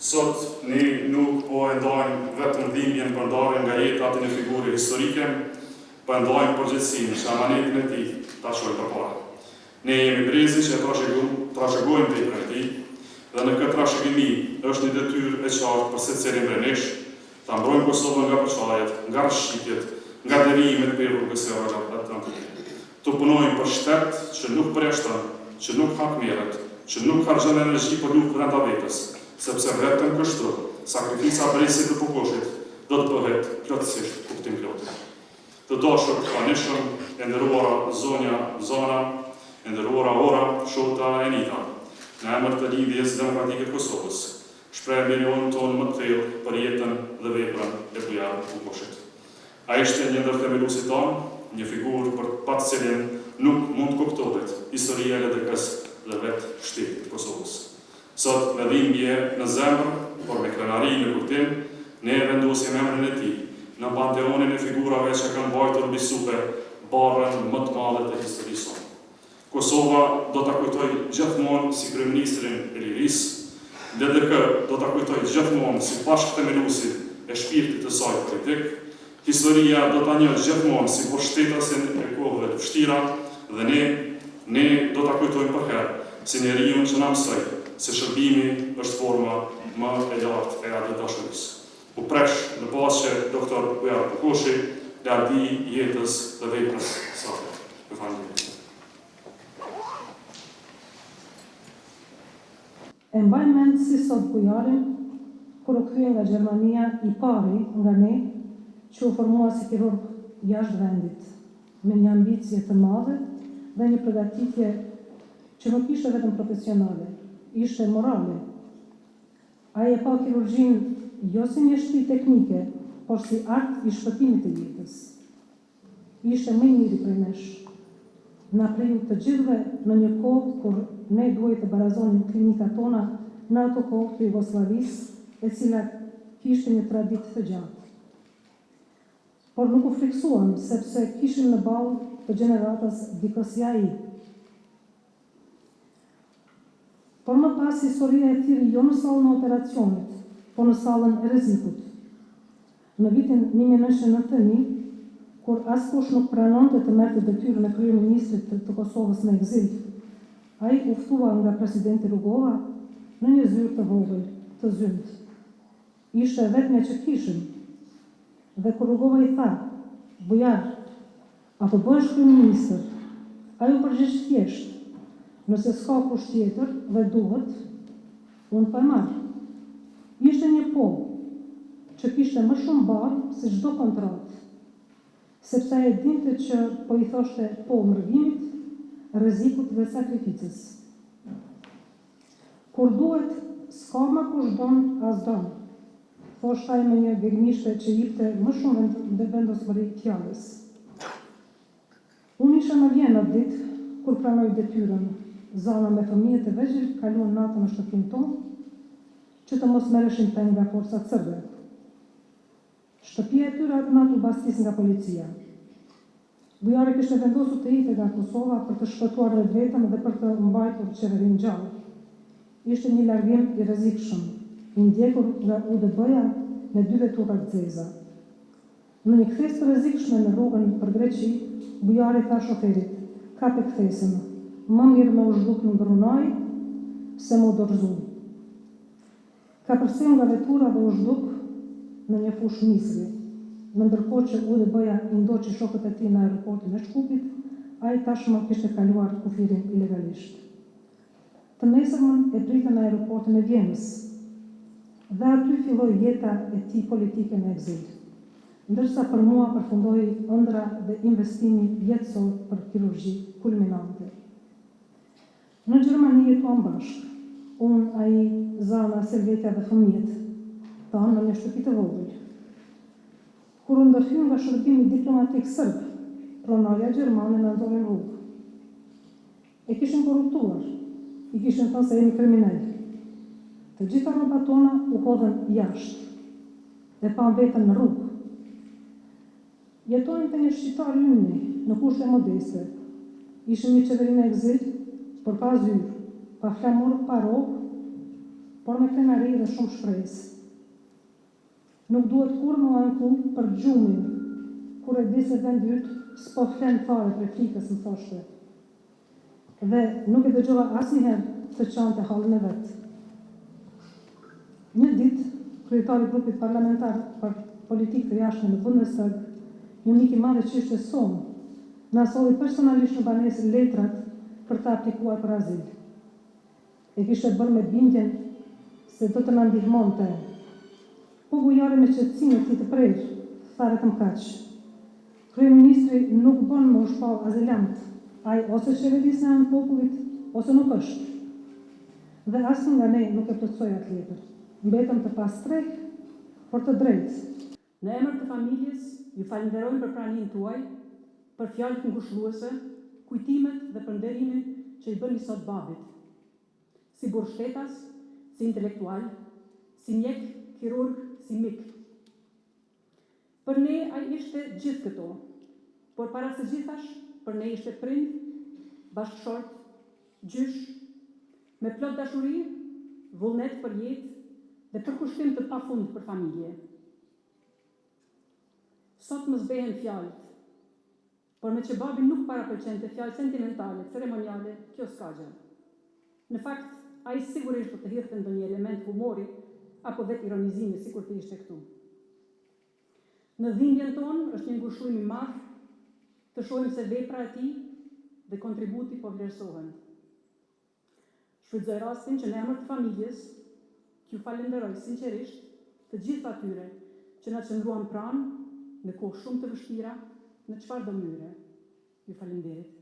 Sot ne nuk po e ndajmë vetëm dhimbjen për ndarjen nga jeta të një figure historike, po e ndajmë përgjegjësinë që amanetin e tij ta çojmë përpara. Ne jemi brezi që e trashëgojmë veprën e tij, dhe në këtë trashëgimi është një detyrë e qartë për secilin prej nesh, ta mbrojmë Kosovën nga përçarjet, nga rrëshqitjet, nga devijimet prej rrugës euroatlantike. Të punojmë për shtet që nuk përjashton, që nuk hakmerret, që nuk harxhon energji për luftë brenda vetes, sepse vetëm kështu sakrifica e brezit të Bukoshit do të bëhet plotësisht kuptimplote. Të dashur të pranishëm, e nderuara zonja Zana, e nderuara Ora, Shota e Enita, në emër të Lidhjes Demokratike të Kosovës, shpreh mirënjohjen tonë më të thellë për jetën dhe veprën e Bujar Bukoshit. Ai ishte një ndër themeluesit tanë, një figurë për pa të cilin nuk mund të kuptohet historia e LDK-së dhe vetë shtetit të Kosovës. Sot, me dhimbje në zemër, por me krenari në kujtim, ne e vendosim emrin e tij në panteonin e figurave që kanë mbajtur mbi supe barrën më të madhe të historisë sonë. Kosova do ta kujtojë gjithmonë si kryeministrin e lirisë, LDK do ta kujtojë gjithmonë si bashkëthemeluesin e shpirtit të saj politik, historia do ta njohë gjithmonë si burrështetasin e kohëve të vështira dhe ne, ne do ta kujtojmë përherë si njeriun që na mësoi se shërbimi është forma më e lartë e atdhedashurisë. U prehsh në paqe Doktor Bujar Bukoshi, lavdi jetës dhe veprës sate. Ju faleminderit. E mbaj mend si sot Bujarin, kur u kthye nga Gjermania i pari nga ne që u formua si kirurg jashtë vendit, me një ambicie të madhe dhe një përgatitje që nuk ishte vetëm profesionale, ishte morale. Ai e pa kirurgjinë jo si mjeshtëri teknike, por si art i shpëtimit të jetës. Ishte më i miri prej nesh. Na priu të gjithëve në një kohë kur ne duhej të barazonim klinikat tona në ato kohë të Jugosllavisë, e cila kishte një traditë të gjatë. Por nuk u frikësuam, sepse kishim në ballë të gjeneratës dikë si ai. Por më pas historia e thirri jo në sallën e operacionit, por në sallën e rrezikut. Në vitin 1991, kur askush nuk pranonte të merrte detyrën e kryeministrit të Kosovës në ekzil, ai u ftua nga presidenti Rugova në një zyrë të vogël, të zymtë. Ishte e vetmja që kishim. Dhe kur Rugova i tha, Bujar, a po bëhesh kryeministër? Ai u përgjigj thjesht, Nëse s'ka kush tjetër dhe duhet, unë po e marr. Ishte një po, që kishte më shumë barrë se çdo kontratë, sepse ai e dinte që po i thoshte po mërgimit, rrezikut dhe sakrificës. Kur duhet, s'ka më kush don a s'don, thoshte ai me një gegnishte që i jipte më shumë vendosmëri fjalës. Unë isha në Vjenë atë ditë kur pranoi detyrën, Zana me fëmijët e vegjël kaluan natën në shtëpinë tonë, që të mos merreshin peng nga forcat sërbe. Shtëpia e tyre atë natë u bastis nga policia. Bujari kishte vendosur të ikte nga Kosova për të shpëtuar vetveten dhe për të mbajtur qeverinë gjallë. Ishte një largim i rrezikshëm, i ndjekur nga UDB-ja me dy vetura të zeza. Në një kthesë të rrezikshme në rrugën për Greqi, Bujari tha shoferit, Kape kthesën, më mirë me u zhduk në brunajë, se me u dorëzu. Kapërceu nga vetura dhe u zhduk në një fushë misri. Në ndërkohë që UDB-ja i ndoqi shokët e tij në aeroportin e Shkupit, ai tashmë kishte kaluar kufirin ilegalisht. Të nesërmen e pritën në aeroportin e Vjenës. Dhe aty filloi jeta e tij politike në ekzil. Ndërsa për mua përfundoi ëndrra dhe investimi jetësor për kirurgji kulminante. Në Gjermani jetuam bashkë, unë, ai, Zana, Selvetja dhe fëmijët tanë në një shtëpi të vogël. Kur u ndërhy nga shërbimi diplomatik sërb, pronarja gjermane na nxori në rrugë. E kishin korruptuar, i kishin thënë se jemi kriminelë. Të gjitha rrobat tona u hodhën jashtë. E pamë veten në rrugë. Jetonim te një shqiptar i yni, në kushte modeste. Ishim një qeveri në ekzil, por pa zyrë, pa flamur, pa rrogë. por me krenari dhe shumë shpresë. Nuk duhet kurrë me u anku për gjumin, kur e di se vendi yt s'po flen fare prej frikës, më thoshte. Dhe nuk e dëgjova asnjëherë të qante hallin e vet. Një ditë, kryetari i grupit parlamentar për politikë të jashtme në Bundestag, një mik i madh i çështjes sonë, na solli personalisht në banesë letrat për të aplikuar për azil. E kishte bërë me bindjen se do të na ndihmonte. Po Bujari me qetësinë e tij të prerë, tha vetëm kaq, Kryeministri nuk bën me u shpall azilant, ai ose qeveris në emër të popullit, ose nuk është. Dhe asnjë nga ne nuk e plotësoi atë letër. Mbetëm të pastrehë, por të drejtë. Në emër të familjes, ju falënderojmë për praninë tuaj, për fjalët ngushëlluese, kujtimet dhe për nderimin që i bëni sot babit. Si burrështetas, si intelektual, si mjek, kirurg, si mik. Për ne ai ishte gjithë këto, por para së gjithash për ne ishte prind, bashkëshort, gjysh, me plot dashuri, vullnet për jetë dhe përkushtim të pafund për familje. Sot më zbehen fjalët, por meqë babi nuk parapëlqente fjalë sentimentale, ceremoniale, kjo s'ka gjë. Në fakt, ai sigurisht do të hidhte ndonjë element humori apo vetironizimi sikur të ishte këtu. Në dhimbjen tonë është një ngushëllim i madh të shohim se vepra e tij dhe kontributi po vlerësohen. Shfrytëzoj rastin që në emër të familjes t'ju falënderoj sinqerisht të gjithë atyre që na qëndruan pranë në kohë shumë të vështira në çfarëdo mënyre. Ju faleminderit.